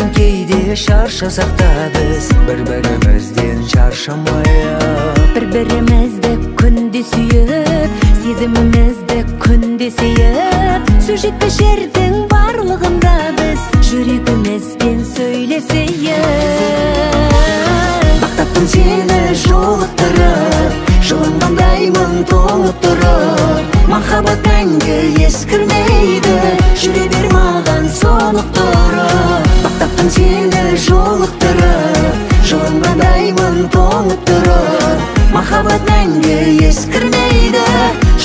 Сенден кейде шаршасақ та біз бір-бірімізден шаршамайық. Бір-бірімізді күнде сүйіп, сезімімізді күнде сейіп, сөз жетпес жердің барлығында біз жүрегімізбен сөйлесейік. Бақ таптым сені жолықтырып, жылынғандаймын тоңып тұрып. Махаббат мәңгі ескірмейді, жүре бер маған соны ұқтырып. Бақ таптым сені жолықтырып, жылынғандаймын тоңып тұрып. Махаббат мәңгі ескірмейді,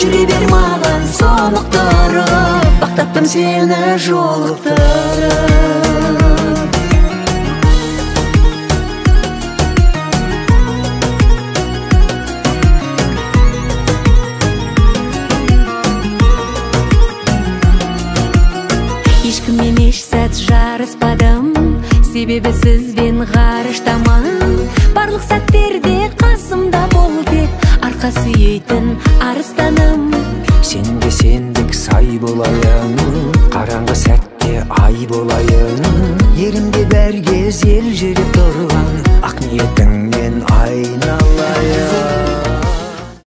жүре бер маған соны ұқтырып. Бақ таптым сені жолықтырып. Ешкіммен еш сәт жарыспадым, себебі сізбен ғарыштамын. Барлық сәттерде қасымда бол деп, арқа сүйейтін арыстаным. Сенге сендік сай болайын, қараңғы сәтте ай болайын. Ерімде бәрге елжіреп